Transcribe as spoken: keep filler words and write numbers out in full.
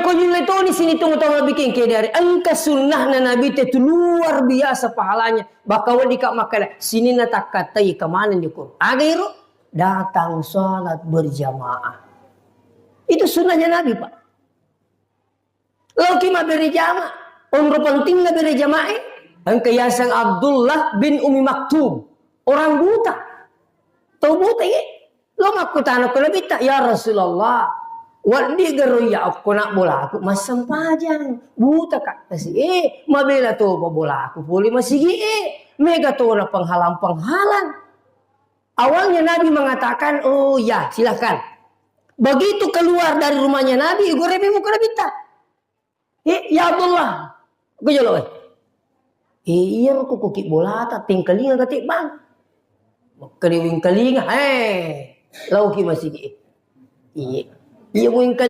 Nyulle toni sini tong tau mabiking kedari. Engka sunnahna Nabi te tu luar biasa pahalanya. Baka weddika makkeda, sininna takkattai kemana ni ko. Aga iro? Datang salat berjamaah. Itu sunnahnya Nabi, Pak. Lauki mabbere jama. Onro pentingna bere jamae. Engka yaseng Abdullah bin Umi Maktum. Orang buta. Tau buta ye. Lo makkutana ko Nabitta, "Ya Rasulullah, waddi garo ya okko nak bolaku massempajang. Buta kak kasi eh, mabela to bolaku poli masigi eh. Mega to na penghalang-penghalang." Awalnya Nabi mengatakan, "Oh ya, silahkan." Begitu keluar dari rumahnya Nabi, igoremi muka Nabitta. "Eh, ya Abdullah." Aku jolo, eh. "Eh, iya ko koki bolata, tengkalinga kate bang." Makkeda wingkalinga, eh. Lauki masigi. Iya. Iya wingkalinga.